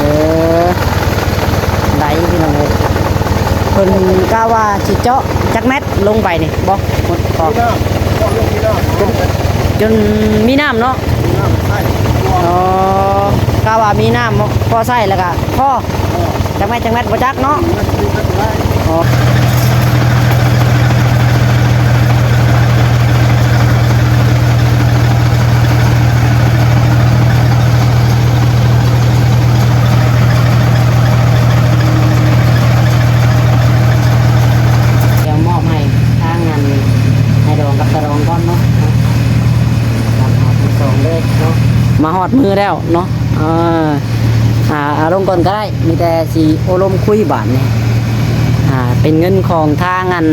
ເອີ ໄດ້ພີ່ນ້ອງເອີຍ. ເພິ່ນກະວ່າຊິເຈາະຈັກແມັດລົງໄປນີ້ບໍ່? ໝົດບໍ່? ຈົນ ຈົນມີນ້ຳເນາະ? ອໍ ກະວ່າມີນ້ຳພໍໃຊ້ແລ້ວກະພໍ. ຈັກແມັດ ຈັກແມັດບໍ່ຈັກເນາະ. ອໍ ດຽວມອບໃຫ້ທາງອັນ ນາຍດອງກັບຕາດອງກ່ອນເນາະ. ມາຮອດມື້ແລ້ວເນາະ. ເອີ ອ່າ ເອົາລົງກ່ອນກໍໄດ້ ມີແຕ່ຊິໂອ້ລົມຄຸຍບາດນີ້. ອ່າ ເປັນເງິນຂອງທາງອັນ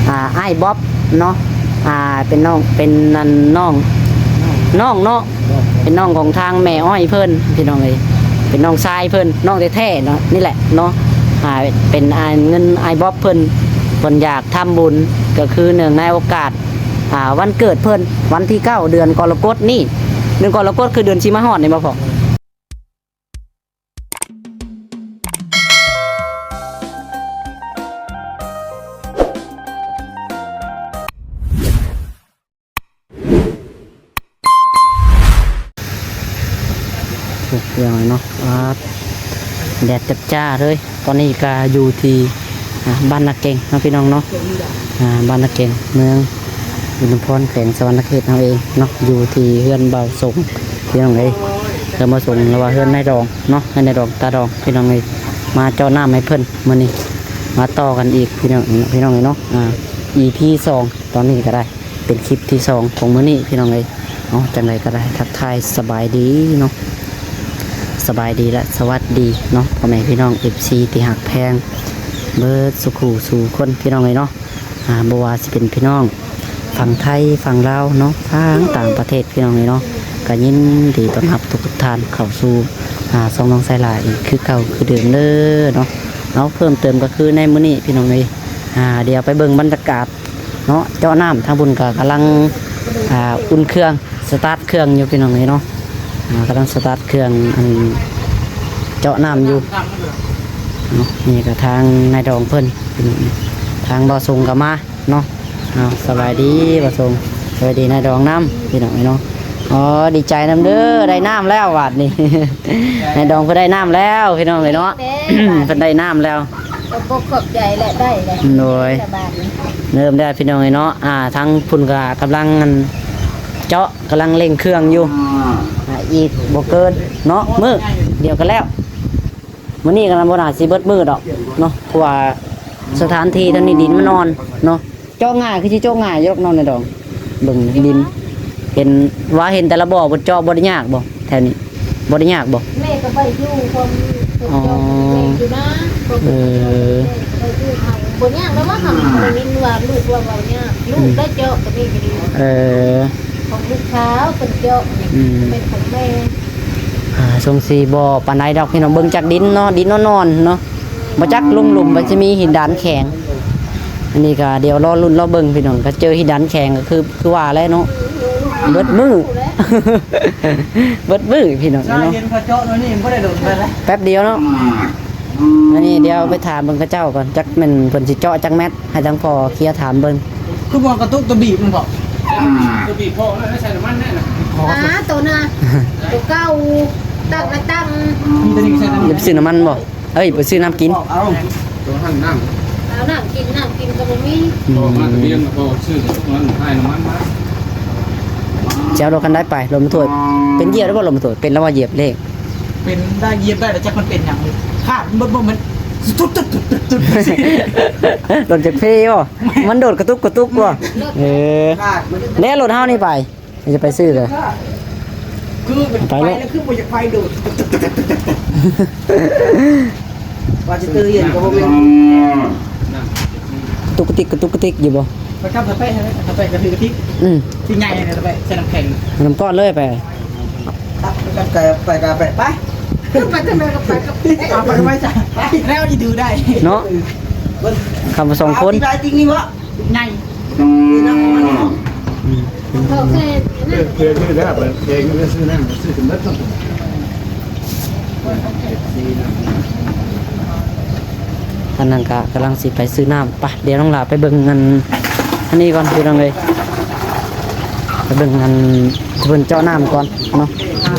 ອ່າ ອ້າຍບອບເນາະ. ອ່າ ເປັນນ້ອງ ເປັນອັນນ້ອງ ນ້ອງເນາະ ເປັນນ້ອງຂອງທາງແມ່ອ້ອຍເພິ່ນ ພີ່ນ້ອງເອີຍ. ເປັນນ້ອງຊາຍເພິ່ນ ນ້ອງແທ້ໆເນາະ ນີ້ແຫຼະເນາະ. ອ່າ ເປັນອັນເງິນອ້າຍບອບເພິ່ນ ເພິ່ນຢາກທຳບຸນ ກໍຄືເນື່ອງໃນໂອກາດ ອ່າ ວັນເກີດເພິ່ນ ວັນທີເກົ້າ ເດືອນກໍລະກົດນີ້. ເດືອນກໍລະກົດຄືເດືອນຊິມາຮອດນີ້ບໍ່ພໍ່? ໂອ້ ພີ່ນ້ອງເນາະ ອ່າ ແດດຈັດຈ້າເລີຍ. ຕອນນີ້ກະຢູ່ທີ່ ອ່າ ບ້ານນາເກັງເນາະ ພີ່ນ້ອງເນາະ. ອ່າ ບ້ານນາເກັງ ເມືອງອຸດົມພອນ ແຂວງສະຫວັນນະເຂດເຮົາເອງເນາະ. ຢູ່ທີ່ເຮືອນບ່າວສົງ ພີ່ນ້ອງເອີຍ. ເຮືອນບ່າວສົງ ຫຼືວ່າເຮືອນນາຍດອງເນາະ ເຮືອນນາຍດອງຕາດອງ ພີ່ນ້ອງເອີຍ. ມາເຈາະນ້ຳໃຫ້ເພິ່ນມື້ນີ້ ມາຕໍ່ກັນອີກ ພີ່ນ້ອງ ພີ່ນ້ອງເອີຍເນາະ. ອ່າ ອີພີສອງ ຕອນນີ້ກໍໄດ້ ເປັນຄລິບທີສອງຂອງມື້ນີ້ ພີ່ນ້ອງເອີຍ. ເອົາ ຈັ່ງໃດກໍໄດ້ ທັກທາຍສະບາຍດີເນາະ ສະບາຍດີ ແລະ ສະຫວັດດີເນາະ ພໍ່ແມ່ພີ່ນ້ອງ ເອັຟຊີ ທີ່ຮັກແພງເບິດສູ່ຄູ່ສູ່ຄົນ ພີ່ນ້ອງເອີຍເນາະ. ອ່າ ບໍ່ວ່າຊິເປັນພີ່ນ້ອງຝັ່ງໄທ ຝັ່ງລາວເນາະ ທາງຕ່າງປະເທດ ພີ່ນ້ອງເອີຍເນາະ. ກໍຍິນດີຕ້ອນຮັບທຸກໆທ່ານເຂົ້າສູ່ ອ່າ ຊ່ອງນ້ອງໄຊລາອີກຄືເກົ່າຄືເດີມເດີເນາະ. ເອົາ ເພີ່ມເຕີມກໍຄືໃນມື້ນີ້ ພີ່ນ້ອງເອີຍ ອ່າ ດຽວໄປເບິ່ງບັນຍາກາດ ເນາະ ເຈາະນ້ຳ. ທາງພຸ້ນກໍກຳລັງ ອ່າ ອຸ່ນເຄື່ອງ ສະຕາດເຄື່ອງຢູ່ ພີ່ນ້ອງເອີຍເນາະ. ອ່າ ກຳລັງສະຕາດເຄື່ອງ ອັນ ເຈາະນ້ຳຢູ່ເນາະ. ນີ້ກໍທາງນາຍດອງເພິ່ນ ທາງບ່າວສົງກໍມາເນາະ. ເອົາ ສະບາຍດີບ່າວສົງ ສະບາຍດີນາຍດອງນຳ ພີ່ນ້ອງເອີຍເນາະ. ອໍ ດີໃຈນຳເດີ ໄດ້ນ້ຳແລ້ວບາດນີ້ ນາຍດອງເພິ່ນໄດ້ນ້ຳແລ້ວ ພີ່ນ້ອງເອີຍເນາະ. ເພິ່ນໄດ້ນ້ຳແລ້ວ ຂອບອົກຂອບໃຈແຫຼະ ໄດ້ແຫຼະ. ໂດຍ ສະບາຍດີ ເລີ່ມແລ້ວພີ່ນ້ອງເອີຍເນາະ. ອ່າ ທາງພຸ້ນກໍກຳລັງ ອັນ ເຈາະ ກຳລັງເລັ່ງເຄື່ອງຢູ່. ອ່າ ອີກບໍ່ເກີນເນາະ ມື້ດຽວກໍແລ້ວ. ມື້ນີ້ກໍບໍ່ໜ້າຊິເບິດມື້ດອກເນາະ ເພາະວ່າສະຖານທີ່ທາງນີ້ດິນມັນອ່ອນເນາະ. ເຈາະງ່າຍ ຄືຊິເຈາະງ່າຍຢູ່ດອກເນາະ ນາຍດອງ. ເບິ່ງດິນ ເຫັນວ່າເຫັນແຕ່ລະບໍ່ ເພິ່ນເຈາະບໍ່ໄດ້ຍາກບໍ່ ແຖວນີ້ ບໍ່ໄດ້ຍາກບໍ່? ແມ່ກໍໄປຢູ່ພວມເພິ່ນເຈາະ ອໍ ຢູ່ນາ ເອີ ໄປຢູ່ເຮົາບໍ່ຍາກແລ້ວວ່າ ໄດ້ຍິນວ່າລູກວ່າເວົ້າຍາກ ລູກໄດ້ເຈາະກໍມີກໍດີ. ເອີ ຂອງລູກສາວເພິ່ນເຈາະ ອືມ ເປັນຂອງແມ່. ອ່າ ຊົງຊິບໍ່ປານໃດດອກພີ່ນ້ອງ ເບິ່ງຈາກດິນເນາະ ດິນອ່ອນໆເນາະ. ບໍ່ຈັກລົງຫຼຸມວ່າຊິມີຫີນດານແຂງ. ອັນນີ້ກໍດຽວລໍລຸ້ນລໍເບິ່ງພີ່ນ້ອງ ຖ້າເຈີຫີນດານແຂງກໍຄື ຄືວ່າແຫຼະເນາະ ເບິດມື້ ເບິດມື້ພີ່ນ້ອງເນາະ. ເຫັນເຂົາເຈາະແນວນີ້ບໍ່ໄດ້ດົນປານໃດ ແປັບດຽວເນາະ. ອັນນີ້ດຽວໄປຖາມເບິ່ງເຂົາເຈົ້າກ່ອນ ຈັກແມ່ນເພິ່ນຊິເຈາະຈັກແມັດ ໃຫ້ທາງພໍ່ເຄຍຖາມເບິ່ງ. ຄືບໍ່ກະຕຸກຕົວບີບມັນເບາະ ຕົວບີບພໍ່ນັ້ນໃສ່ນ້ຳມັນແນ່ນະ. ອ່າ ໂຕນະ ໂຕເກົ່າ ຕັ້ງນະຕັ້ງ ມີແຕ່ນີ້ໃສ່ນ້ຳມັນ ຢາກຊື້ນ້ຳມັນບໍ່? ເອີຍ ໄປຊື້ນ້ຳກິນ. ເອົາ ໂຕຫັ້ນນ້ຳ ເອົານ້ຳກິນ ນ້ຳກິນກໍບໍ່ມີ. ອືມ ອອກມາທະບຽນກໍຊື້ນ້ຳມັນ ໃຫ້ນ້ຳມັນມາ. ຊິເອົາລົດຄັນໃດໄປ? ລົດມາຖ້ວຍ ເປັນຢຽບໄດ້ບໍ່? ລົດມາຖ້ວຍ ເປັນແລ້ວວ່າຢຽບເລກ ເປັນໄດ້ ຢຽບໄດ້ ແຕ່ຈັກມັນເປັນຫຍັງ ຂາດມັນບໍ່ ມັນຕຸດໆໆໆ ລົດຈັກເພບໍ່? ມັນໂດດກະຕຸກກະຕຸກບໍ່? ເອີ ແລ້ວລົດເຮົານີ້ໄປ ຈະໄປຊື້ເລີຍ ຄືໄປ ໄປແລ້ວ ແລ້ວຄືບໍ່ຢາກໄປໂດດ ວ່າຊິຕື່ນກໍບໍ່ແມ່ນ ຕຸກກະຕິກກະຕຸກກະຕິກຢູ່ບໍ່? ໄປກັບຕາແປະ ຕາແປະກະຖືກະຕິກ ອືມ ທີ່ໃຫຍ່ນະ ຕາແປະໃສ່ນ້ຳແຂງ ນ້ຳກ້ອນເລີຍໄປ ໄປກັບຕາແປະ ໄປ ໄປທາງໃດກໍໄປ ເອົາໄປໄວ້ຈ້ະ ແລ້ວຊິຖືໄດ້ເນາະ. ຄຳວ່າສອງຄົນ ໃຫຍ່ ອືມ ເອີ ເພື່ອນນີ້ແຫຼະ ເພິ່ນເອງຊື້ນ້ຳ ຊື້ກັນເບິດ ເນາະ. ອັນນັ້ນກະກຳລັງຊິໄປຊື້ນ້ຳ. ໄປ ດຽວນ້ອງຫຼ້າໄປເບິ່ງອັນ ອັນນີ້ກ່ອນພີ່ນ້ອງເອີຍ ໄປເບິ່ງອັນເພິ່ນເຈາະນ້ຳກ່ອນເນາະ.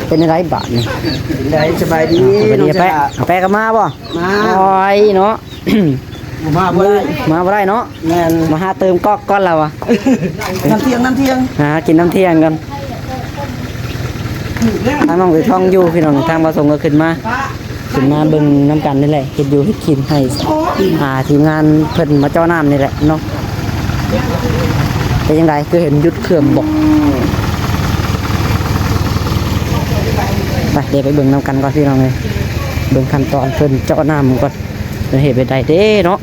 ເປັນຈັ່ງໃດບາດນີ້? ເປັນໃດ ສະບາຍດີ ອ່າ ສະບາຍດີ. ນ້ອງ ໄປ ສະຫຼ້າ ໄປກະມາບໍ່? ມາ ໂອ້ຍເນາະ ບໍ່ມາບໍ່ໄດ້ ມາບໍ່ໄດ້ເນາະ. ແມ່ນ ມາຫາເຕີມກອກກ່ອນລະວະ. ນ້ຳທ່ຽງ ນ້ຳທ່ຽງ ຫາກິນນ້ຳທ່ຽງກ່ອນ. ທາງນ້ອງໄອທອງຢູ່ພີ່ນ້ອງ ທາງບ່າວສົງກໍຂຶ້ນມາ ຂຶ້ນມາເບິ່ງນຳກັນນີ້ແຫຼະ ເຮັດຢູ່ເຮັດກິນໃຫ້ ອ່າ ທີມງານເພິ່ນມາເຈາະນ້ຳນີ້ແຫຼະເນາະ. ເປັນຈັ່ງໃດ ຄືເຫັນຢຸດເຄື່ອງບໍ? ໄປ ດຽວໄປເບິ່ງນຳກັນກ່ອນພີ່ນ້ອງເອີຍ ເບິ່ງຂັ້ນຕອນເພິ່ນເຈາະນ້ຳກ່ອນ ເພິ່ນເຮັດແບບໃດເດ້ເນາະ.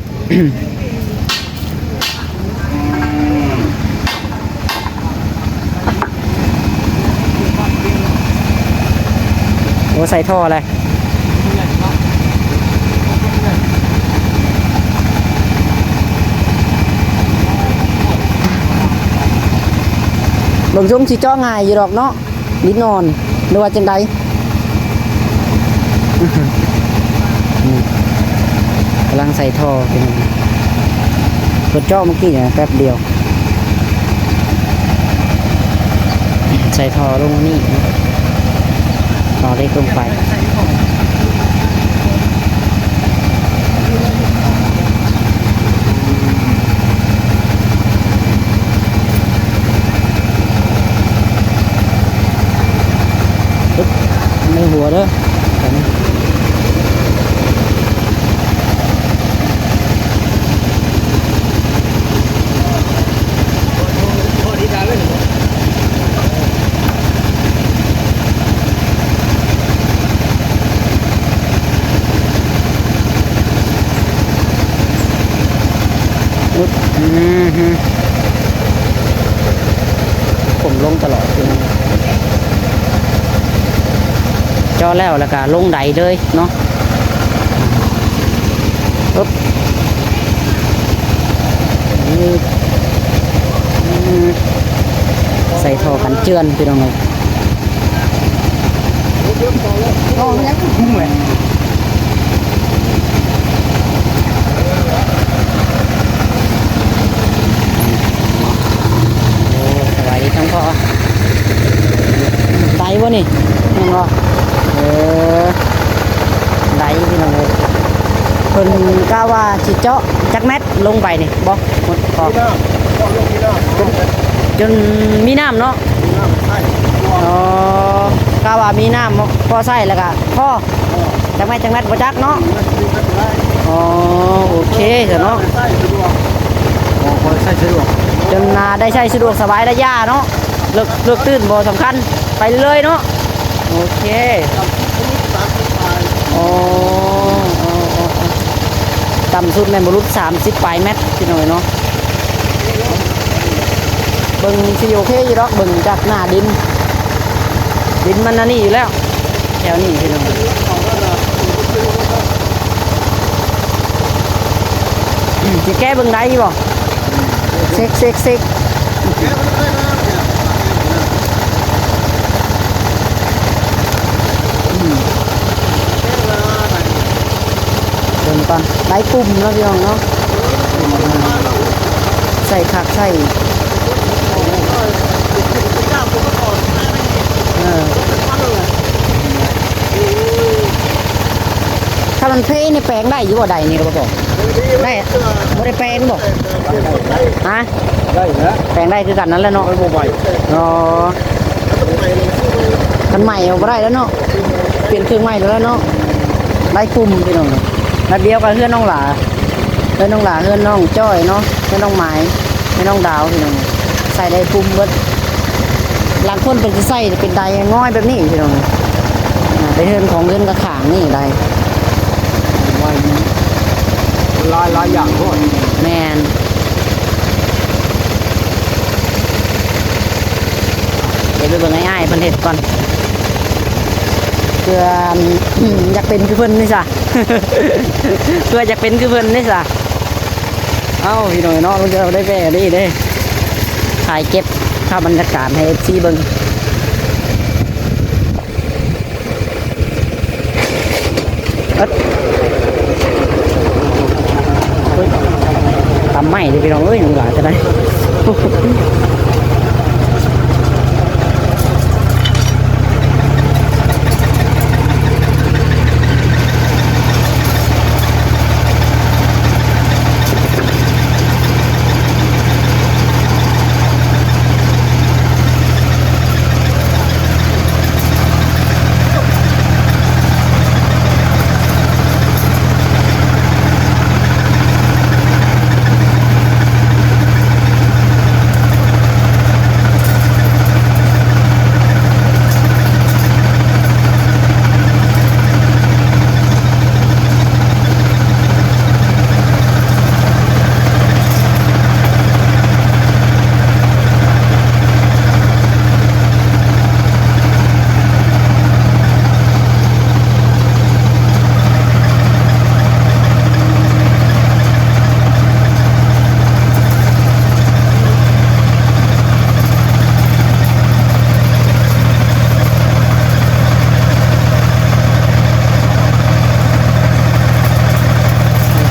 ໂອ້ ໃສ່ທໍ່ແຫຼະ ເບິ່ງຊົງຊິເຈາະງ່າຍຢູ່ດອກເນາະ. ດິນອ່ອນ ຫຼືວ່າຈັ່ງໃດ? ນີ້ ກຳລັງໃສ່ທໍ່ ເພິ່ນເຈາະມື້ກີ້ນະ ແປັບດຽວ ໃສ່ທໍ່ລົງນີ້ ຕໍ່ເຫຼັກລົງໄປ. ໃນຫົວເດີ. ອືມ ກົ້ມລົງຕະຫຼອດ ເຈາະແລ້ວ ແລ້ວກະລົງໄດເລີຍເນາະ. ປຶບ ໃສ່ທໍ່ກັນເຈື່ອນພີ່ນ້ອງເອີຍ. ໂອ້ ສະບາຍດີທັງພໍ່ ໄດບໍ່ນີ້? ແມ່ນບໍ່? ເອີ ໄດພີ່ນ້ອງເອີຍ. ເພິ່ນກະວ່າຊິເຈາະຈັກແມັດ ລົງໄປນີ້ບໍ່? ໝົດບໍ່? ມີນ້ຳ ເຈາະລົງມີນ້ຳ ຈົນ ຈົນມີນ້ຳເນາະ? ມີນ້ຳໃຊ້ ອໍ ກະວ່າມີນ້ຳພໍໃຊ້ແລ້ວກະພໍ ເອີ ຈັກແມັດ ຈັກແມັດບໍ່ຈັກເນາະ? ມີແມັດ ມີແມັດໄດ້ ອໍ ໂອເຄຊະເນາະ ໃຊ້ສະດວກ ອໍ ພໍໃຊ້ສະດວກ ຈົນ ອ່າ ໄດ້ໃຊ້ສະດວກສະບາຍໄລຍະເນາະ. ເລິກ ເລິກຕື່ນບໍ່ສຳຄັນ ໄປເລີຍເນາະ. ໂອເຄ ອໍ ອໍ ອໍ ອໍ ຕ່ຳສຸດແມ່ນບໍ່ຫຼຸດສາມສິບປາຍແມັດພີ່ນ້ອງເນາະ. ເບິ່ງຊິໂອເຄຢູ່ດອກ ເບິ່ງຈາກໜ້າດິນ ດິນມັນອັນນີ້ຢູ່ແລ້ວ ແຖວນີ້ພີ່ນ້ອງ. ອືມ ຊິແກະເບິ່ງໄດ້ຢູ່ບໍ່? ເຊັກ ເຊັກ ເຊັກ ອືມ ເບິ່ງກ່ອນ ໄດ້ປຸ່ມເນາະ ພີ່ນ້ອງເນາະ. ໃສ່ຄັກ ໃສ່ ເອີ ຖ້າມັນເພນີ້ແປງໄດ້ຢູ່ບໍ່? ໄດນີ້ລະບໍ່ ໄດ້ ບໍ່ໄດ້ແປງບໍ່? ຮະ? ໄດ້ແລ້ວ ແປງໄດ້ຄືກັນນັ້ນແຫຼະເນາະ ມັນບໍ່ໄໝ້. ອໍ ຄັນໄໝ້ເອົາບໍ່ໄດ້ແລ້ວເນາະ ປ່ຽນເຄື່ອງໃໝ່ແລ້ວເນາະ. ໄດ້ປຸ່ມພີ່ນ້ອງ ແບບດຽວກັບເຮືອນນ້ອງຫຼ້າ ເຮືອນນ້ອງຫຼ້າ ເຮືອນນ້ອງຈ້ອຍເນາະ ເຮືອນນ້ອງໝາຍ ເຮືອນນ້ອງດາວພີ່ນ້ອງ ໃສ່ໄດ້ປຸ່ມເບິດ. ລາງຄົນເພິ່ນຊິໃສ່ເປັນໄດງ່ອຍແບບນີ້ພີ່ນ້ອງ ອ່າ ເປັນເຮືອນຂອງເຮືອນຂ້າງໆນີ້ໄດ ຫຼາຍ ຫຼາຍຢ່າງໂພດ. ແມ່ນ ດຽວໄປເບິ່ງອ້າຍໆເພິ່ນເຮັດກ່ອນ ເພື່ອ ອືມ ຢາກເປັນຄືເພິ່ນນີ້ຊະ ເພື່ອຢາກເປັນຄືເພິ່ນນີ້ຊະ. ເອົ້າ ພີ່ນ້ອງເນາະ ເພິ່ນກະໄດ້ແວ່ນີ້ເດ້ ຖ່າຍເກັບພາບບັນຍາກາດໃຫ້ເອັຟຊີເບິ່ງ. ເອີ ໄໝ້ເດ້ພີ່ນ້ອງເອີຍ ນ້ອງຫຼ້າຈະໄດ້. ໂອ້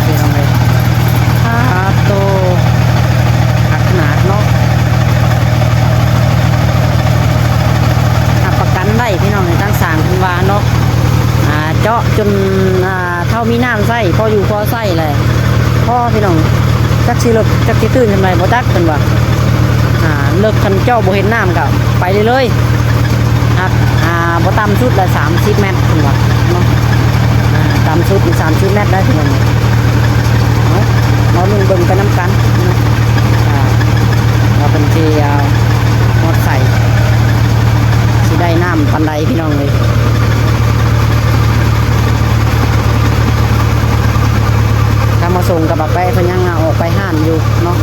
ພີ່ນ້ອງເອີຍ ປາດໂທ້ ຄັກຂະໜາດເນາະ. ຮັບປະກັນໄດ້ພີ່ນ້ອງ ທາງຊ່າງເພິ່ນວ່າເນາະ ອ່າ ເຈາະຈົນ ອ່າ ເທົ່າມີນ້ຳໃຊ້ ພໍຢູ່ພໍໃຊ້ແຫຼະ ພໍພີ່ນ້ອງ. ຈັກຊິເລິກຈັກຊິຕື້ນສ່ຳໃດບໍ່ຈັກ ເພິ່ນວ່າ ອ່າ ເລິກ ຄັນເຈົ້າບໍ່ເຫັນນ້ຳກໍໄປເລີຍໆ ຫາກ ອ່າ ບໍ່ຕ່ຳສຸດລະສາມສິບແມັດ ເພິ່ນວ່າເນາະ ອ່າ ຕ່ຳສຸດນີ້ສາມສິບແມັດໄດ໋ພີ່ນ້ອງ. ເອົາ ມາລຸ້ນເບິ່ງໄປນຳກັນເນາະ ອ່າ ວ່າເພິ່ນຊິ ອ່າ ຮອດໃສ ຊິໄດ້ນ້ຳປານໃດ ພີ່ນ້ອງເອີຍ. ທາງໝໍສົ່ງກັບປ້າແປະເພິ່ນຍັງອອກໄປຮ້ານຢູ່ເນາະ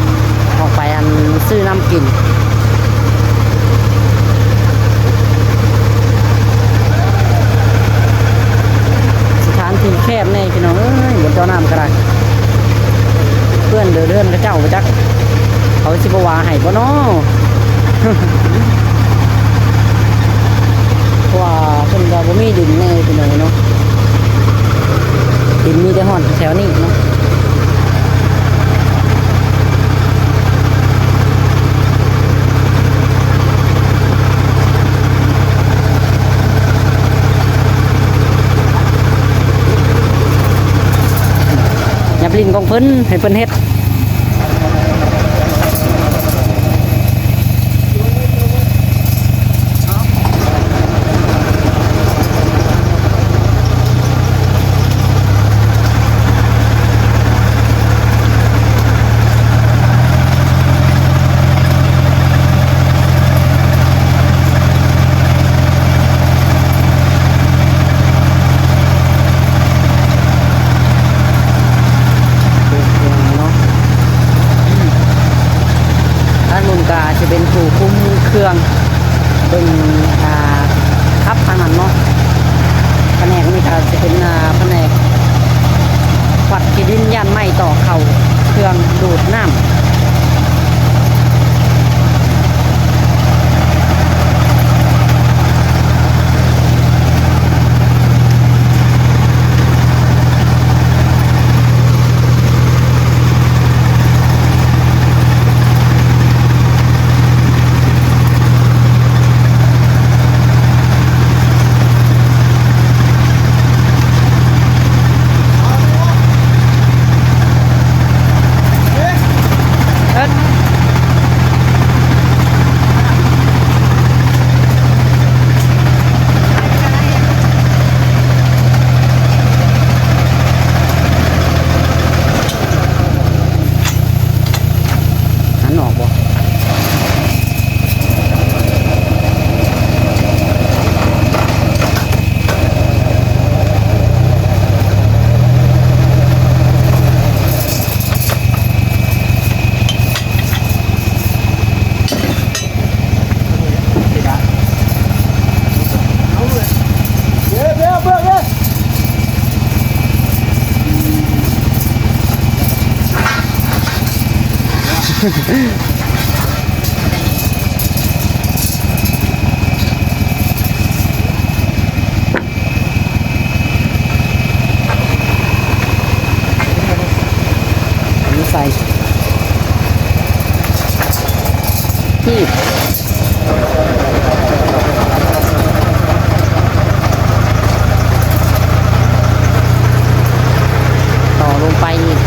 ອອກໄປອັນຊື້ນ້ຳກິນ. ສະຖານທີ່ແຄບແດ່ພີ່ນ້ອງເອີຍ ບົນເຈາະນ້ຳກໍໄດ້ ເພື່ອນເດີເຮືອນເຂົາເຈົ້າບໍ່ຈັກ ເຂົາຊິບໍ່ວ່າໃຫ້ບໍ່ນໍ? ເພາະວ່າເພິ່ນກໍບໍ່ມີດິນແນ່ພີ່ນ້ອງເນາະ ດິນມີແຕ່ຮ່ອນແຖວນີ້ເນາະ. ຢ່າໄປຫຼິ້ນຂອງເພິ່ນ ໃຫ້ເພິ່ນເຮັດ. ເນາະ ທ່ານໜຸ່ມກໍຊິເປັນຜູ້ຄຸມເຄື່ອງ ເບິ່ງ ອ່າ ຂັບທາງນັ້ນເນາະ. ພະແນກນີ້ກໍຊິເປັນ ອ່າ ພະແນກ ວັດທີ່ດິນຢ້ານໄມ້ຕໍ່ເຂົ້າເຄື່ອງດູດນ້ຳ. ຫັນອອກບໍ່? ໃສ່ ຕໍ່ລົງໄປອີກ.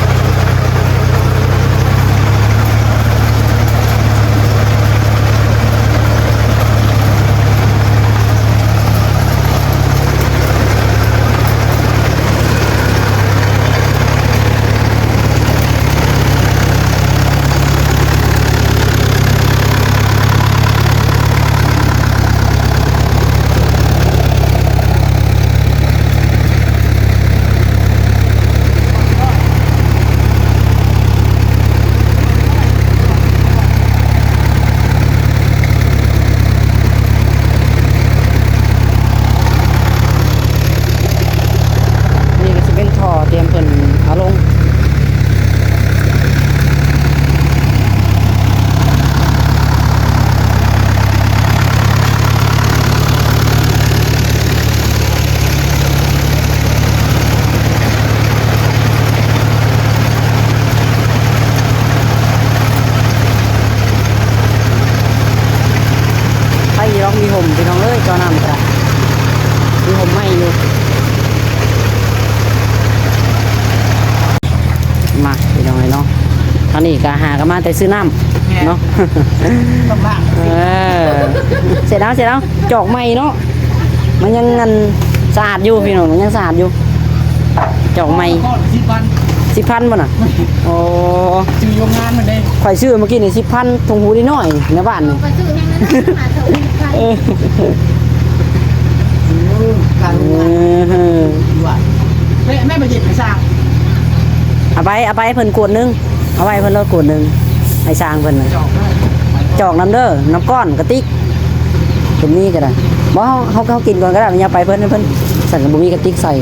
ນີ້ກໍຊິເປັນທໍ່ຕຽມເພິ່ນເອົາລົງ. ໄປຢູ່ດອກ ມີຮົ່ມພີ່ນ້ອງເອີຍ ເຈາະນ້ຳກໍໄດ້ ມີຮົ່ມໄມ້ຢູ່. ມາພີ່ນ້ອງເອີຍເນາະ ທາງນີ້ກໍຫາກໍມາແຕ່ຊື້ນ້ຳ ແມ່ນ ເນາະ ຕ້ອງລ້າງ ເອີ ເສຍແລ້ວ ເສຍແລ້ວ ຈອກໃໝ່ເນາະ ມັນຍັງອັນສະອາດຢູ່ພີ່ນ້ອງ ມັນຍັງສະອາດຢູ່ ຈອກໃໝ່ ກ້ອນລະສິບພັນ ສິບພັນບໍ່ນະ? ໂອ້ ຊື້ໂຮງງານມັນເດ້ ຂ້ອຍຊື້ມື້ກີ້ນີ້ສິບພັນ ຖົງຫູນ້ອຍໆ ໃນບ້ານນີ້ ຂ້ອຍຊື້ແຮງນັ້ນນະ ຫ້າຖົງສິບພັນ ເອີ ການໂຮງງານ ເອີ ແມ່ ແມ່ມາເຮັດໃຫ້ຊ່າງ ເອົາໄປ ເອົາໄປໃຫ້ເພິ່ນຂວດໜຶ່ງ ເອົາໄວ້ໃຫ້ເພິ່ນໂລດຂວດໜຶ່ງ ໃຫ້ຊ່າງເພິ່ນນະ ຈອກເດີ ຈອກນຳເດີ ນ້ຳກ້ອນ ກະຕິກ ເພິ່ນມີກໍໄດ້ ບໍ່ ເຮົາ ເຮົາ ເຮົາກິນກ່ອນກໍໄດ້ ມັນຍັງໄປເພິ່ນ ໃຫ້ເພິ່ນ ຊັ້ນກໍບໍ່ມີກະຕິກໃສ່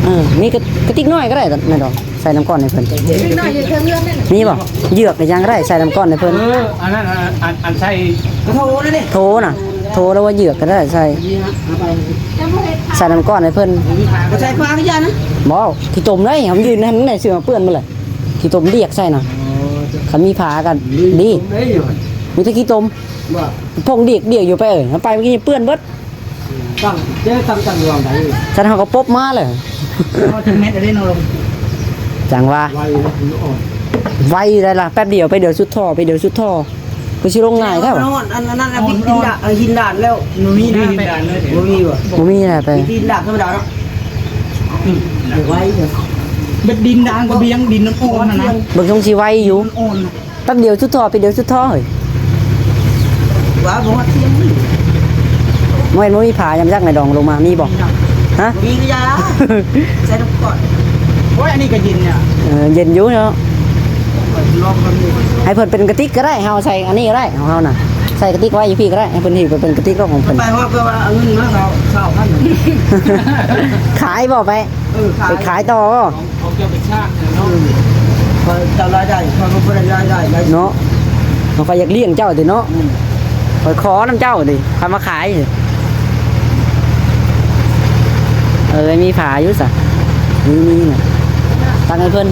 ເອີ ມີກະ ກະຕິກນ້ອຍກໍໄດ້ ແມ່ນດອກ ໃສ່ນ້ຳກ້ອນໃຫ້ເພິ່ນ ເດັກນ້ອຍຢູ່ເທິງເຮືອນນັ້ນ ມີບໍ່? ເຍືອກຫຍັງກໍໄດ້ ໃສ່ນ້ຳກ້ອນໃຫ້ເພິ່ນ ເອີ ອັນນັ້ນ ອັນ ອັນ ອັນໃສ່ ໂທນະເດ້ ໂທນະ ໂທ ຫຼືວ່າເຍືອກກໍໄດ້ ໃສ່ ໃສ່ນ້ຳກ້ອນໃຫ້ເພິ່ນ ບໍ່ໃສ່ຜ້າກໍຢ່ານະ ບໍ່ ຂີ້ຕົມເດ້ ເຮົາຢືນຫັ້ນໄດ້ ເສື້ອເປື້ອນໝົດແຫຼະ ຂີ້ຕົມລຽກໃສ່ນະ ຄັນມີຜ້າກໍດີ ມີແຕ່ຂີ້ຕົມ ບໍ່ ຜົ້ງລຽກໆຢູ່ ໄປເອີຍ ເອົາໄປເມື່ອກີ້ເປື້ອນເບິດ. ຕັ້ງ ເຈົ້າຕັ້ງ ຕັ້ງຢູ່ຫວ່າງໃດ? ຊັ້ນເຮົາກໍປົບມາແຫຼະ ເຮົາເຖິງແມ່ນໄດ້ເນາະ ຈັ່ງວ່າ ໄວເນາະ ໄວໄດ້ລະ ແປັບດຽວ ໄປດຽວສຸດທໍ່ ໄປດຽວສຸດທໍ່ ຄືຊິລົງງ່າຍແທ້ ອັນ ອັນນັ້ນ ອັນຫີນດານ ເອີ ຫີນດານແລ້ວ ບໍ່ມີ ຫີນດານເລີຍ ບໍ່ມີບໍ່? ບໍ່ມີແຫຼະ ໄປ ຫີນດານທຳມະດາເນາະ ອືມ ໄວເດີ ເບັດດິນດານກະບຽງ ດິນອ່ອນໆຫັ້ນນະ ເບິ່ງຊົງຊິໄວຢູ່ ອ່ອນໆ ແປັບດຽວສຸດທໍ່ ແປັບດຽວສຸດທໍ່ເຮີ້ຍ ວ່າບໍ່ຮອດທ່ຽງນີ້ ບໍ່ແມ່ນບໍ່ມີຜ້າຍາມຈັກໃນດອງລົງມາ ມີບໍ່? ຮະ? ມີກະຢ່າ ໃສ່ນ້ຳກ້ອນ ໂອ້ຍ ອັນນີ້ກະເຢັນເນາະ ເອີ ເຢັນຢູ່ເນາະ ລອງເບິ່ງ ໃຫ້ເພິ່ນເປັນກະຕິກກໍໄດ້ ເຮົາໃສ່ອັນນີ້ກໍໄດ້ ຂອງເຮົານະ ໃສ່ກະຕິກໄວ້ຢູ່ພີ້ກໍໄດ້ ໃຫ້ເພິ່ນຫິ້ວໄປເປັນກະຕິກຂອງເພິ່ນ ໄປຮອດກໍວ່າເອົາເງິນມາເຂົາ ຊາວພັນ ຂາຍບໍ່ໄປ? ເອີ ຂາຍ ໄປຂາຍຕໍ່ ຂອງເຈົ້າໄປຊາກເນາະ ເອີ ຂ້ອຍເຈົ້າລາຍໄດ້ ຂ້ອຍກໍບໍ່ໄດ້ລາຍໄດ້ ເນາະ ຂ້ອຍຢາກລ້ຽງເຈົ້າຕິເນາະ ອືມ ຂ້ອຍຂໍນຳເຈົ້າຕິ ຂ້ອຍມາຂາຍ ເອີ ມີຜ້າຢູ່ຊະ ມີ ມີນະ ຕັກໃຫ້ເພິ່ນ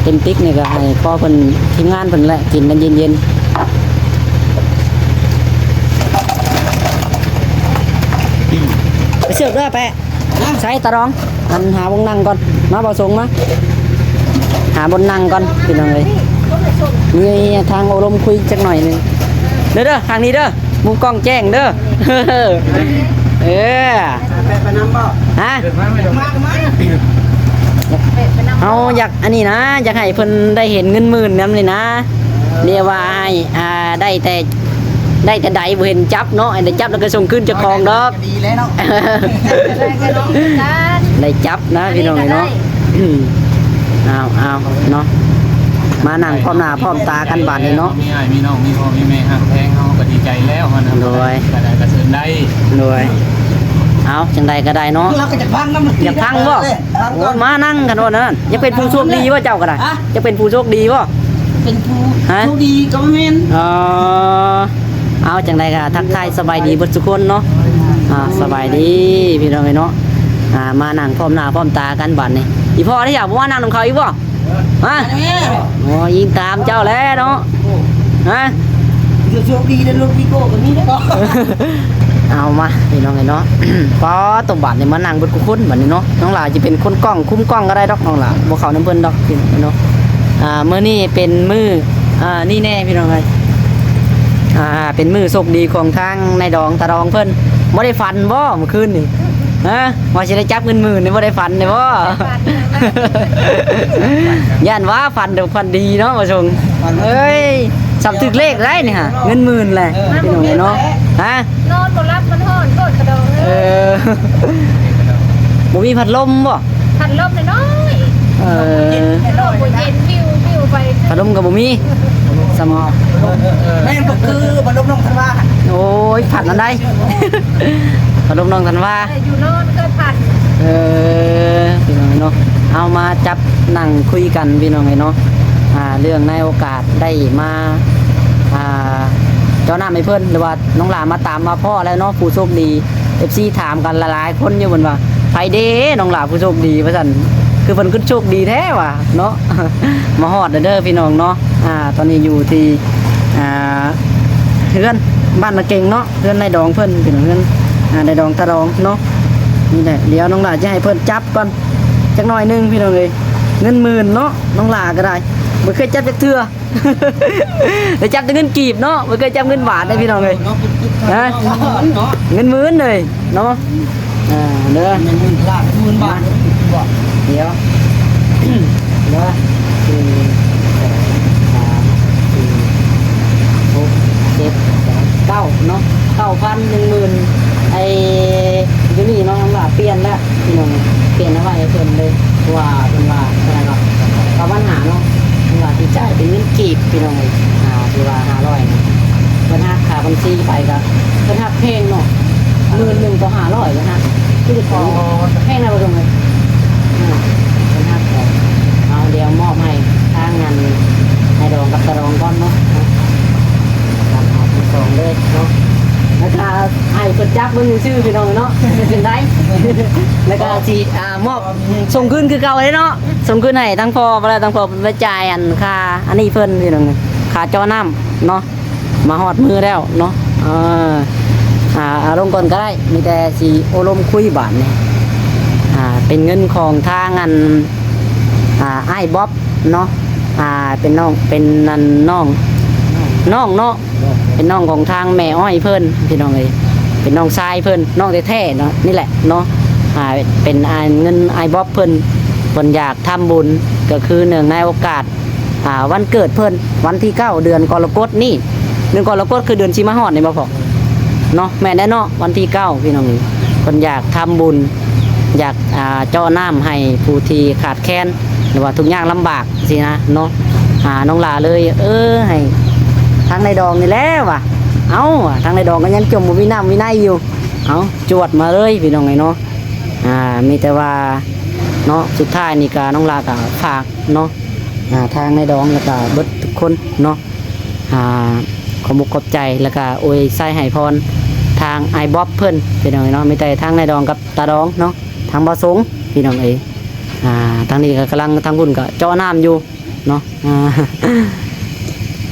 ເປັນຕິກນີ້ກໍໃຫ້ພໍ່ເພິ່ນ ທີມງານເພິ່ນແຫຼະ ກິນກັນເຢັນໆ ໄປເສິບເດີແປະ. ໃສຕາດອງ ອັນຫາບ່ອນນັ່ງກ່ອນ ມາ ບ່າວສົງມາ ຫາບ່ອນນັ່ງກ່ອນພີ່ນ້ອງເອີຍ ມີທາງໂອ້ລົມຄຸຍຈັກໜ້ອຍໜຶ່ງ ເດີ ເດີ ທາງນີ້ເດີ ມຸມກ້ອງແຈ້ງເດີ ເອີ ໄປ ໄປນຳບໍ່? ຮະ? ມາ ມາ ເຮົາຢາກອັນນີ້ນະ ຢາກໃຫ້ເພິ່ນໄດ້ເຫັນເງິນໝື່ນນຳນີ້ນະ ເດວ່າໃຫ້ ອ່າ ໄດ້ແຕ່ ໄດ້ແຕ່ໃດບໍ່ເຫັນຈັບເນາະ ໄດ້ຈັບແລ້ວກໍສົ່ງຄືນເຈົ້າຂອງດອກ ດີແລ້ວເນາະ ໄດ້ຈັບນະພີ່ນ້ອງເນາະ ເອົາ ເອົາເນາະ ມານັ່ງພ້ອມໜ້າພ້ອມຕາກັນບາດນີ້ເນາະ ມີອ້າຍມີນ້ອງມີພໍ່ມີແມ່ຮັກແພງ ເຮົາກໍດີໃຈແລ້ວຫັ້ນນະ ໂດຍ ກະໄດ້ກະເຊີນໄດ້ ໂດຍ ເອົາ ຈັ່ງໃດກໍໄດ້ເນາະ ເຮົາກໍຢາກຟັງນຳ ຢາກຟັງບໍ່? ເອີ ໂອ້ ມານັ່ງກັນວ່ານັ້ນ ຢາກເປັນຜູ້ໂຊກດີບໍ່ເຈົ້າກໍໄດ້? ຮະ? ຢາກເປັນຜູ້ໂຊກດີບໍ່? ເປັນຜູ້ ຮະ? ໂຊກດີກໍແມ່ນ ອໍ ເອົາ ຈັ່ງໃດກໍທັກທາຍສະບາຍດີເບິດທຸກຄົນເນາະ ອ່າ ສະບາຍດີພີ່ນ້ອງເອີຍເນາະ ອ່າ ມານັ່ງພ້ອມໜ້າພ້ອມຕາກັນບາດນີ້ ອີ່ພໍ່ນີ້ຢາກບໍ່ມານັ່ງນຳເຂົາອີກບໍ່? ຮະ ໂອ້ຍ ອີງຕາມເຈົ້າແຫຼະເນາະ ຮະ ຈະໂຊກດີໄດ້ລົດວີໂກ້ກໍມີເດ້. ເອົາມາ ພີ່ນ້ອງເອີຍເນາະ ປ້າໂຕ ບາດນີ້ມານັ່ງເບິດຄູ່ຄົນບາດນີ້ເນາະ. ນ້ອງຫຼ້າຊິເປັນຄົນກ້ອງ ຄຸມກ້ອງກໍໄດ້ດອກ ນ້ອງຫຼ້າບໍ່ເຂົ້ານຳເພິ່ນດອກ ພີ່ນ້ອງເນາະ. ອ່າ ມື້ນີ້ເປັນມື້ ອ່າ ນີ້ແນ່ ພີ່ນ້ອງເອີຍ ອ່າ ເປັນມື້ໂຊກດີຂອງທາງນາຍດອງ ຕາດອງເພິ່ນ. ບໍ່ໄດ້ຝັນບໍ່ມື້ຄືນນີ້? ຮະ ວ່າຊິໄດ້ຈັບເງິນໝື່ນນີ້ ບໍ່ໄດ້ຝັນເດ້ບໍ່? ຢ້ານວ່າຝັນເດີ ຝັນດີເນາະ ບໍ່ຊົງ. ເອີຍ ສ່ຳຖືກເລກໄດ້ນີ້ຫາ ເງິນໝື່ນແຫຼະ ເອີ ພີ່ນ້ອງເນາະ. ຮະ ນອນບໍ່ຫຼັບ ມັນຮ້ອນໂພດກະດອງເອີຍ. ເອີ ບໍ່ມີພັດລົມບໍ່? ພັດລົມນ້ອຍໆ ເອີ ພັດລົມບໍ່ເຢັນ ວິວໆ ໄປ ພັດລົມກໍບໍ່ມີ. ສຳ ແມ່ນບໍ່ຄື ພັດລົມນ້ອງທັນວາ. ໂອ້ຍ ພັດອັນໃດ ພັດລົມນ້ອງທັນວາ ຢູ່ນອນເກີດພັດ. ເອີ ພີ່ນ້ອງເນາະ ເອົາມາຈັບນັ່ງຄຸຍກັນ ພີ່ນ້ອງເອີຍເນາະ ອ່າ ເລື່ອງໃນໂອກາດໄດ້ມາ ອ່າ ເຈາະນ້ຳໃຫ້ເພິ່ນ ຫຼືວ່ານ້ອງຫຼ້າມາຕາມມາພໍ້ແລ້ວເນາະ ຜູ້ໂຊກດີ. ເອັຟຊີຖາມກັນຫຼາຍໆຄົນຢູ່ ເພິ່ນວ່າ ໃຜເດນ້ອງຫຼ້າຜູ້ໂຊກດີ ວ່າຊັ້ນ. ຄືເພິ່ນຄືໂຊກດີແທ້ວ່າເນາະ ມາຮອດແລ້ວເດີພີ່ນ້ອງເນາະ. ອ່າ ຕອນນີ້ຢູ່ທີ່ ອ່າ ເຮືອນບ້ານນາເກັງເນາະ ເຮືອນນາຍດອງເພິ່ນ ເປັນເຮືອນ ອ່າ ນາຍດອງຕາດອງເນາະ. ນີ້ແຫຼະ ດຽວນ້ອງຫຼ້າຈະໃຫ້ເພິ່ນຈັບກ່ອນຈັກໜ້ອຍໜຶ່ງ ພີ່ນ້ອງເອີຍ. ເງິນໝື່ນເນາະ ນ້ອງຫຼ້າກໍໄດ້ ບໍ່ເຄີຍຈັບຈັກເທື່ອ. ໄດ້ຈັບແຕ່ເງິນກີບເນາະ ບໍ່ເຄີຍຈັບເງິນບາດເດ້ພີ່ນ້ອງເອີຍ. ຮະ ເງິນໝື່ນເລີຍເນາະ. ອ່າ ເດີ ເງິນໝື່ນບາດ ໝື່ນບາດ ດຽວ ເດີ ໜຶ່ງ ສອງ ສາມ ສີ່ ຫົກ ເຈັດ ແປດ ເກົ້າເນາະ ເກົ້າພັນ ໜຶ່ງໝື່ນ. ໄອ້ ຢູ່ນີ້ເນາະ ນ້ອງຫຼ້າປ່ຽນແລ້ວ ພີ່ນ້ອງ ປ່ຽນເອົາໄວ້ໃຫ້ເພິ່ນເລີຍ ເພາະວ່າເພິ່ນວ່າເທົ່າໃດເນາະ ເກົ້າພັນຫ້າເນາະ ເພິ່ນວ່າຊິຈ່າຍເປັນເງິນກີບ ພີ່ນ້ອງເອີຍ. ອ່າ ຖືວ່າຫ້າຮ້ອຍນີ້ ເພິ່ນຫັກຄ່າບັນຊີໄປກໍ ເພິ່ນຫັກແພງເນາະ ໝື່ນໜຶ່ງຕໍ່ຫ້າຮ້ອຍ ເພິ່ນຫັກ ຄືຈະແພງນະ ບໍ່ຕົງເລີຍ. ອ່າ ເພິ່ນຫັກແພງ. ເອົາ ດຽວມອບໃຫ້ທາງອັນນາຍດອງກັບຕາດອງກ່ອນເນາະ ທັງສອງເລີຍເນາະ ແລ້ວກໍໃຫ້ເພິ່ນຈັບເບິ່ງຊື່ໆ ພີ່ນ້ອງເນາະ ເປັນຈັ່ງໃດ ແລ້ວກໍຊິ ອ່າ ມອບ ສົ່ງຄືນຄືເກົ່າເດ້ເນາະ ສົ່ງຄືນໃຫ້ທັງພໍ່ ແລ້ວທັງພໍ່ເພິ່ນໄປຈ່າຍອັນຄ່າອັນນີ້ເພິ່ນ ພີ່ນ້ອງ ຄ່າເຈາະນ້ຳເນາະ. ມາຮອດມື້ແລ້ວເນາະ ເອີ ອ່າ ເອົາລົງກ່ອນກໍໄດ້ ມີແຕ່ຊິໂອ້ລົມຄຸຍບາດນີ້ ອ່າ ເປັນເງິນຂອງທາງອັນ ອ່າ ອ້າຍບອບເນາະ ອ່າ ເປັນນ້ອງ ເປັນອັນນ້ອງ ນ້ອງເນາະ ເປັນນ້ອງຂອງທາງແມ່ອ້ອຍເພິ່ນ ພີ່ນ້ອງເອີຍ ເປັນນ້ອງຊາຍເພິ່ນ ນ້ອງແທ້ໆເນາະ ນີ້ແຫຼະເນາະ ອ່າ ເປັນ ອ່າ ເງິນອ້າຍບອບເພິ່ນ ເພິ່ນຢາກທຳບຸນ ກໍຄືເນື່ອງໃນໂອກາດ ອ່າ ວັນເກີດເພິ່ນ ວັນທີເກົ້າ ເດືອນກໍລະກົດນີ້ ເດືອນກໍລະກົດຄືເດືອນຊິມາຮອດນີ້ບໍ່ພໍ່ເນາະ? ແມ່ນແລ້ວເນາະ ວັນທີເກົ້າ ພີ່ນ້ອງ ເພິ່ນຢາກທຳບຸນ ຢາກ ອ່າ ເຈາະນ້ຳໃຫ້ຜູ້ທີ່ຂາດແຄນ ຫຼືວ່າທຸກຍາກລຳບາກຊີ້ນະເນາະ. ອ່າ ນ້ອງຫຼ້າເລີຍ ເອີ ໃຫ້ທາງນາຍດອງນີ້ແຫຼະວ່າ ເອົ້າ ທາງນາຍດອງກໍຍັງຈົ່ມບໍ່ມີນ້ຳມີໃນຢູ່ ເອົ້າ ຈວດມາເລີຍ ພີ່ນ້ອງເອີຍເນາະ. ອ່າ ມີແຕ່ວ່າເນາະ ສຸດທ້າຍນີ້ກໍ ນ້ອງຫຼ້າກໍຝາກເນາະ ອ່າ ທາງນາຍດອງ ແລ້ວກໍເບິດທຸກຄົນເນາະ ອ່າ ຂອບອົກຂອບໃຈ ແລ້ວກໍອວຍໄຊໃຫ້ພອນທາງອ້າຍບອບເພິ່ນ ພີ່ນ້ອງເອີຍເນາະ. ມີແຕ່ທາງນາຍດອງກັບຕາດອງເນາະ ທາງບ່າວສົງ ພີ່ນ້ອງເອີຍ. ອ່າ ທາງນີ້ກໍກຳລັງ ທາງພຸ້ນກໍເຈາະນ້ຳຢູ່ເນາະ. ອ່າ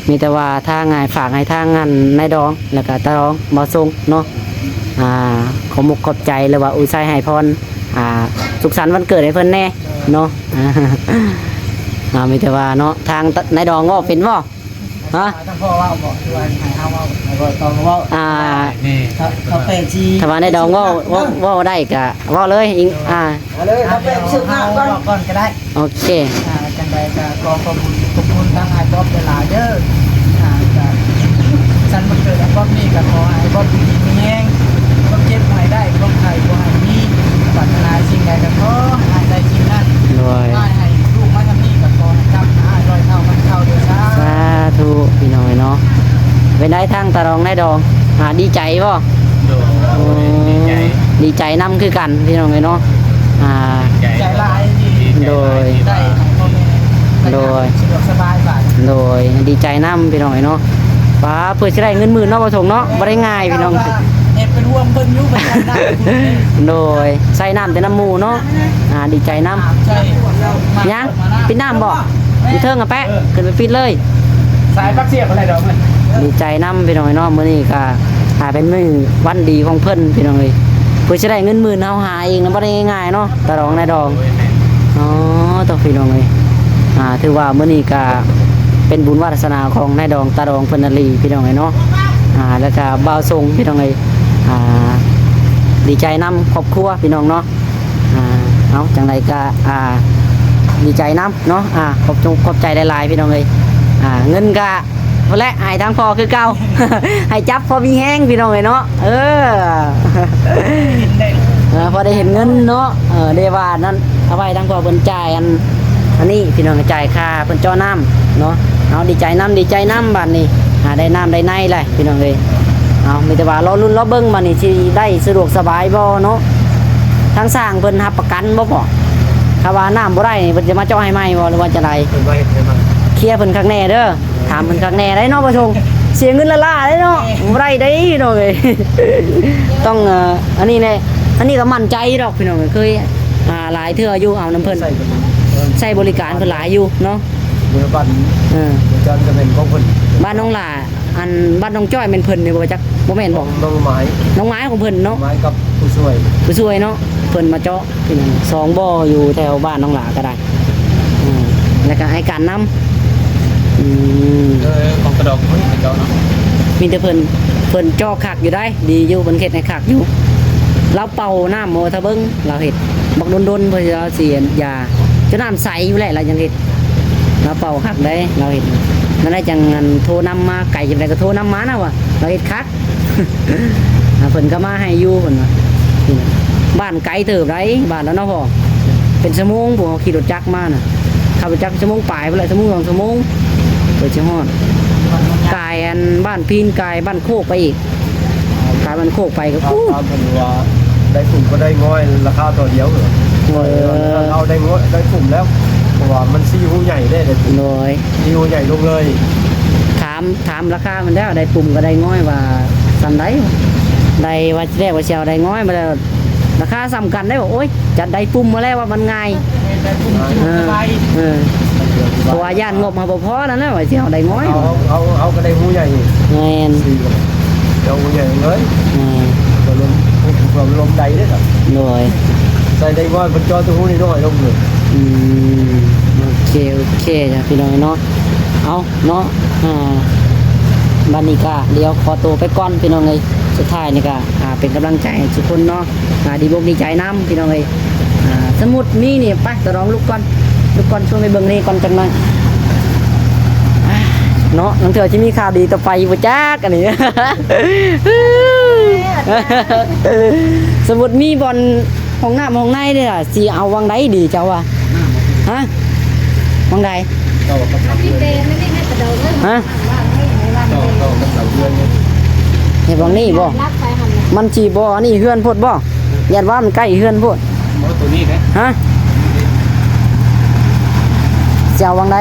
ມີແຕ່ວ່າທາງ ອ່າ ຝາກໃຫ້ທາງອັນນາຍດອງ ແລ້ວກໍຕາດອງ ບ່າວສົງເນາະ ອ່າ ຂອບອົກຂອບໃຈ ຫຼືວ່າອວຍໄຊໃຫ້ພອນ ອ່າ ສຸກສັນວັນເກີດໃຫ້ເພິ່ນແດ່ເນາະ. ອ່າ ມີແຕ່ວ່າເນາະ ທາງນາຍດອງເວົ້າເປັນບໍ່? ຮະ? ຕ້ອງພໍ່ເວົ້າບໍ່ ຫຼືວ່າໃຫ້ເຮົາເວົ້າ? ໃຫ້ເວົ້າ ຕ້ອງເວົ້າ ອ່າ ນີ້ ຖ້າ ຖ້າແປດສີ່ ຖ້າວ່ານາຍດອງເວົ້າ ເວົ້າ ເວົ້າໄດ້ກະເວົ້າເລີຍ ອີງ ອ່າ ເອົາເລີຍ ຖ້າແປດສິບຫ້າກ່ອນ ເວົ້າກ່ອນກໍໄດ້. ໂອເຄ ອ່າ ຈັ່ງໃດກໍຂໍຂອບຄຸນ ຂອບຄຸນທາງອ້າຍບອບຫຼາຍໆເດີ. ອ່າ ກໍສັນວັນເກີດອ້າຍບອບນີ້ ກໍຂໍໃຫ້ອ້າຍບອບຢູ່ດີມີແຮງ ຄວາມເຈັບບໍ່ໃຫ້ໄດ້ ຄວາມໄຂ້ບໍ່ໃຫ້ມີ ປາດຖະໜາສິ່ງໃດກໍຂໍໃຫ້ໄດ້ສິ່ງນັ້ນ. ໂດຍ ອ້າຍໃຫ້ລູກມາທຳນີ້ກໍຂໍໃຫ້ກ້າວໜ້າຮ້ອຍເທົ່າພັນເທົ່າເດີ. ສາ ສາທຸ ພີ່ນ້ອງເອີຍເນາະ. ເປັນໃດທາງຕາດອງນາຍດອງ ອ່າ ດີໃຈບໍ່? ໂດຍ ໂອ້ ດີໃຈ ດີໃຈນຳຄືກັນ ພີ່ນ້ອງເອີຍເນາະ. ອ່າ ດີໃຈຫຼາຍທີ່ ໂດຍ ໄດ້ໃຫ້ພໍ່ແມ່ ໂດຍ ສະດວກສະບາຍບາດ. ໂດຍ ດີໃຈນຳ ພີ່ນ້ອງເອີຍເນາະ. ປ້າ ເພື່ອຊິໄດ້ເງິນໝື່ນເນາະ ບ່າວສົງເນາະ ບໍ່ໄດ້ງ່າຍ ພີ່ນ້ອງ. ເ ເປັນຫ່ວງເພິ່ນຢູ່ ເພິ່ນໃສ່ນ້ຳ ໂດຍ ໃສ່ນ້ຳແຕ່ນ້ຳໝູ່ເນາະ. ອ່າ ດີໃຈນຳ. ໃສ່ ຍັງ ປິດນ້ຳບໍ່? ຢູ່ເທິງອະແປະ ເອີ ຂຶ້ນໄປປິດເລີຍ. ສາຍປັກສຽບບໍ່ໄດ້ດອກ. ດີໃຈນຳພີ່ນ້ອງເນາະ. ມື້ນີ້ກະ ອ່າ ເປັນມື້ວັນດີຂອງເພິ່ນພີ່ນ້ອງເອີຍ. ເພື່ອຊິໄດ້ເງິນໝື່ນ ເຮົາຫາເອງນະ ບໍ່ໄດ້ງ່າຍໆເນາະ ຕາດອງນາຍດອງ. ອໍ ໂຕ ພີ່ນ້ອງເອີຍ ອ່າ ຖືວ່າມື້ນີ້ກະເປັນບຸນວາສະໜາຂອງນາຍດອງ ຕາດອງເພິ່ນນະລີ ພີ່ນ້ອງເອີຍເນາະ. ອ່າ ແລ້ວກະບ່າວຊົງ ພີ່ນ້ອງເອີຍ ອ່າ ດີໃຈນຳຄອບຄົວພີ່ນ້ອງເນາະ. ອ່າ ເອົາ ຈັ່ງໃດກະ ອ່າ ດີໃຈນຳເນາະ. ອ່າ ຂອບ ຂອບໃຈຫຼາຍໆ ພີ່ນ້ອງເອີຍ. ອ່າ ເງິນກະ ພຸ້ນແຫຼະ ໃຫ້ທາງພໍ່ຄືເກົ່າ ໃຫ້ຈັບພໍມີແຮງພີ່ນ້ອງເອີຍເນາະ. ເອີ ເອີ ພໍໄດ້ເຫັນເງິນເນາະ. ເອີ ໄດ້ວ່ານັ້ນ ເອົາໄວ້ທາງພໍ່ເພິ່ນຈ່າຍອັນ ອັນນີ້ພີ່ນ້ອງ ຈ່າຍຄ່າເພິ່ນເຈາະນ້ຳເນາະ. ເອົາ ດີໃຈນຳ ດີໃຈນຳບາດນີ້ ຫາໄດ້ນ້ຳໄດ້ໃນແຫຼະພີ່ນ້ອງເອີຍ. ເອົາ ມີແຕ່ວ່າລໍລຸ້ນລໍເບິ່ງບາດນີ້ ຊິໄດ້ສະດວກສະບາຍບໍ່ເນາະ. ທາງຊ່າງເພິ່ນຮັບປະກັນບໍ່ພໍ່? ຖ້າວ່ານ້ຳບໍ່ໄດ້ນີ້ ເພິ່ນຈະມາເຈາະໃຫ້ໃໝ່ບໍ່ ຫຼືວ່າຈັ່ງໃດ? ເພິ່ນວ່າເຮັດໃຫ້ໃໝ່. ເຄຍເພິ່ນຄັກແນ່ເດີ. ຖາມເພິ່ນຄັກແນ່ໄດ໋ເນາະ ບໍ່ຊົງ ເສຍເງິນລ້າໆໄດ໋ເນາະ. ບໍ່ໄດ້ເດ້ພີ່ນ້ອງເອີຍ ຕ້ອງ ເອີ ອັນນີ້ແນ່. ອັນນີ້ກໍໝັ້ນໃຈດອກພີ່ນ້ອງເອີຍ ເຄີຍ ອ່າ ຫຼາຍເທື່ອຢູ່ ເອົານຳເພິ່ນ ໃຊ້ບໍລິການເພິ່ນຫຼາຍຢູ່ເນາະ. ເມືອບ້ານ ເອີ ຈອນກໍແມ່ນຂອງເພິ່ນ ບ້ານໜອງຫຼ້າ ອັນ ບ້ານໜອງຈ້ອຍແມ່ນເພິ່ນນີ້ບໍ່ຈັກ ບໍ່ແມ່ນບໍ່? ໜອງໄມ້ ໜອງໄມ້ຂອງເພິ່ນເນາະ ໄມ້ກັບຜູ້ຊ່ວຍ ຜູ້ຊ່ວຍເນາະ ເພິ່ນມາເຈາະ ສອງບໍ່ຢູ່ແຖວບ້ານໜອງຫຼ້າກໍໄດ້. ອືມ ແລ້ວກໍອ້າຍການນຳ. ອືມ ເອີ ຂອງກະດອກເພິ່ນເຈາະເນາະ ມີແຕ່ເພິ່ນ ເພິ່ນເຈາະຄັກຢູ່ໄດ໋ ດີຢູ່ ເພິ່ນເຮັດໃຫ້ຄັກຢູ່. ລາວເປົ່ານ້ຳ ໂອ້ ຖ້າເບິ່ງລາວເຮັດບັກດົນໆ ເພື່ອຊິເອົາສີຢາ ຈົນນ້ຳໃສຢູ່ແຫຼະ ລາວຍັງເຮັດ. ລາວເປົ່າຄັກເດ້ ລາວເຮັດ. ນັ້ນແຫຼະ ຈັ່ງອັນໂທນຳມາ ໄກຈັ່ງໃດກໍໂທນຳມານະວ່າ ລາວເຮັດຄັກ. ອ່າ ເພິ່ນກໍມາໃຫ້ຢູ່ ເພິ່ນວ່າ. ບ້ານໄກເຕີບໃດ໋ ບ້ານລາວເນາະພໍ່ ເປັນຊົ່ວໂມງ ພວກເຮົາຂີ່ລົດຈັກມານະ ຂັບລົດຈັກຊົ່ວໂມງປາຍພຸ້ນແຫຼະ ຊົ່ວໂມງສອງຊົ່ວໂມງ ເພື່ອຊິຮອດ. ກາຍອັນບ້ານພີນ ກາຍບ້ານໂຄກໄປອີກ ກາຍບ້ານໂຄກໄປກໍ ຖາມ ຖາມເພິ່ນວ່າໄດ້ປຸ້ມກັບໄດ້ງອຍ ລາຄາທໍ່ດຽວເອີ. ເອີ ເອົາໄດ້ງອຍ ໄດ້ປຸ້ມແລ້ວ ເພາະວ່າມັນສີ່ຮູໃຫຍ່ເດ້ ໄດ້ປຸ້ມ ໂດຍ ສີ່ຮູໃຫຍ່ລົງເລີຍ. ຖາມ ຖາມລາຄາມັນແລ້ວ ໄດ້ປຸ້ມກັບໄດ້ງອຍວ່າສ່ຳໃດ ໄດ້ວ່າ ແລກວ່າຊິເອົາໄດ້ງອຍມາແລ້ວ ລາຄາສ່ຳກັນໄດ້. ບອກ ໂອ້ຍ ຈັດໄດ້ປຸ້ມມາແລ້ວວ່າມັນງ່າຍ ເອີ ເອີ ເພາະວ່າຢ້ານງົບເຮົາບໍ່ພໍນັ້ນແຫຼະ ວ່າຊິເອົາໄດ້ງອຍ. ເຮົາ ເຮົາ ເຮົາກໍໄດ້ຮູໃຫຍ່ ແມ່ນ ສີ່ ເອົາຮູໃຫຍ່ເລີຍ ແມ່ນ ກໍລົມ ລົມໄດ້ເດ້ ໂດຍ ໃສ່ໄດ້ງອຍ ເພິ່ນເຈາະແຕ່ຮູນ້ອຍໆລົງເລີຍ. ອືມ ໂອເຄ ໂອເຄ ພີ່ນ້ອງເນາະ. ເອົາ ເນາະ ອ່າ ບັດນີ້ກະດຽວຂໍໂຕໄປກ່ອນພີ່ນ້ອງເອີຍ. ສຸດທ້າຍນີ້ກະ ອ່າ ເປັນກຳລັງໃຈໃຫ້ທຸກຄົນເນາະ ອ່າ ດີອົກດີໃຈນຳພີ່ນ້ອງເອີຍ. ອ່າ ສົມມຸດມີນີ້ ໄປ ຕາດອງລຸກກ່ອນ ລຸກກ່ອນ ຊວນໄປເບິ່ງນີ້ກ່ອນຈັກໜ້ອຍ. ອ່າ ເນາະ ລາງເທື່ອຊິມີຂ່າວດີຕໍ່ໄປບໍ່ຈັກອັນນີ້. ສົມມຸດມີບ່ອນ ຫ້ອງນ້ຳຫ້ອງໃນເດ້ລະ ຊິເອົາຫວ່າງໃດດີເຈົ້າວ່າ? ຮະ? ຫວ່າງໃດ? ຕໍ່ກັບເສົາເຮືອນ ຮະ? ຕໍ່ ຕໍ່ກັບເສົາເຮືອນ ເຮັດຫວ່າງນີ້ບໍ່? ມັນຊິບໍ່ອັນນີ້ເຮືອນໂພດບໍ່? ຢ້ານວ່າມັນໃກ້ເຮືອນໂພດ. ບໍ່ ໂຕນີ້ເດ້. ຮະ? ຊິເອົາຫວ່າງໃດ?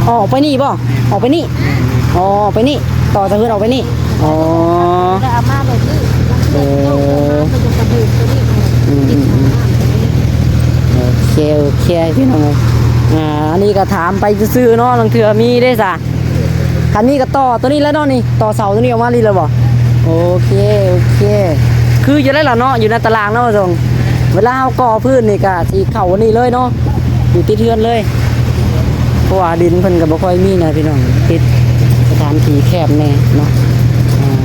ອອກໄປນີ້ບໍ່? ອອກໄປນີ້? ອໍ ອອກໄປນີ້ ຕໍ່ຈາກເຮືອນອອກໄປນີ້. ອໍ ແລ້ວເອົາມາແບບນີ້ ເອີ ອືມ ໂອເຄ ໂອເຄ ພີ່ນ້ອງເອີຍ. ອ່າ ອັນນີ້ກໍຖາມໄປຊື່ໆເນາະ ລາງເທື່ອມີເດ້ຊະ. ຄັນນີ້ກໍຕໍ່ຕົວນີ້ແລ້ວເນາະ ນີ້ ຕໍ່ເສົາຕົວນີ້ອອກມານີ້ແລ້ວບໍ່? ໂອເຄ ໂອເຄ ຄືຢູ່ໄດ້ລະເນາະ ຢູ່ໃນຕາລາງເນາະ ວ່າຊັ້ນ. ເວລາເຮົາກໍ່ພື້ນນີ້ກໍຊິເຂົ້າອັນນີ້ເລີຍເນາະ ຢູ່ຕິດເຮືອນເລີຍ ເພາະວ່າດິນເພິ່ນກໍບໍ່ຄ່ອຍມີນະພີ່ນ້ອງ ຕິດສະຖານທີ່ແຄບແດ່ເນາະ. ອ່າ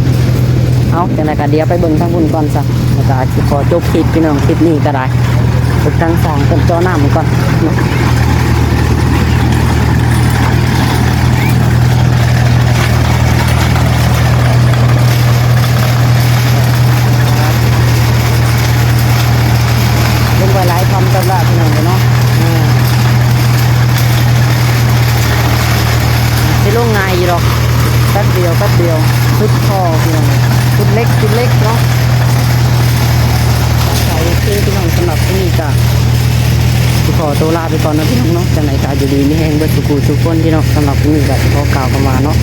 ເອົາ ຈັ່ງໃດກໍດຽວໄປເບິ່ງທາງພຸ້ນກ່ອນຊະ ແລ້ວກໍຊິຂໍຈົບຄລິບພີ່ນ້ອງ ຄລິບນີ້ກໍໄດ້ ເບິ່ງທາງຊ່າງເພິ່ນເຈາະນ້ຳກ່ອນເນາະ. ລົງໄປຫຼາຍຄຳເຕີບລະພີ່ນ້ອງເອີຍເນາະ. ອ່າ ຊິລົງງ່າຍຢູ່ດອກ ແປັບດຽວ ແປັບດຽວ ສຸດທໍ່ພີ່ນ້ອງ ສຸດເຫຼັກ ສຸດເຫຼັກເນາະ. ໂອເຄພີ່ນ້ອງ ສຳລັບມື້ນີ້ກະຊິຂໍໂຕລາໄປກ່ອນເນາະພີ່ນ້ອງເນາະ. ຈັ່ງໃດກະຢູ່ດີມີແຮງເບິດສູ່ຜູ້ສູ່ຄົນພີ່ນ້ອງ. ສຳລັບມື້ນີ້ກະຂໍກ່າວຄຳວ່າເນາະ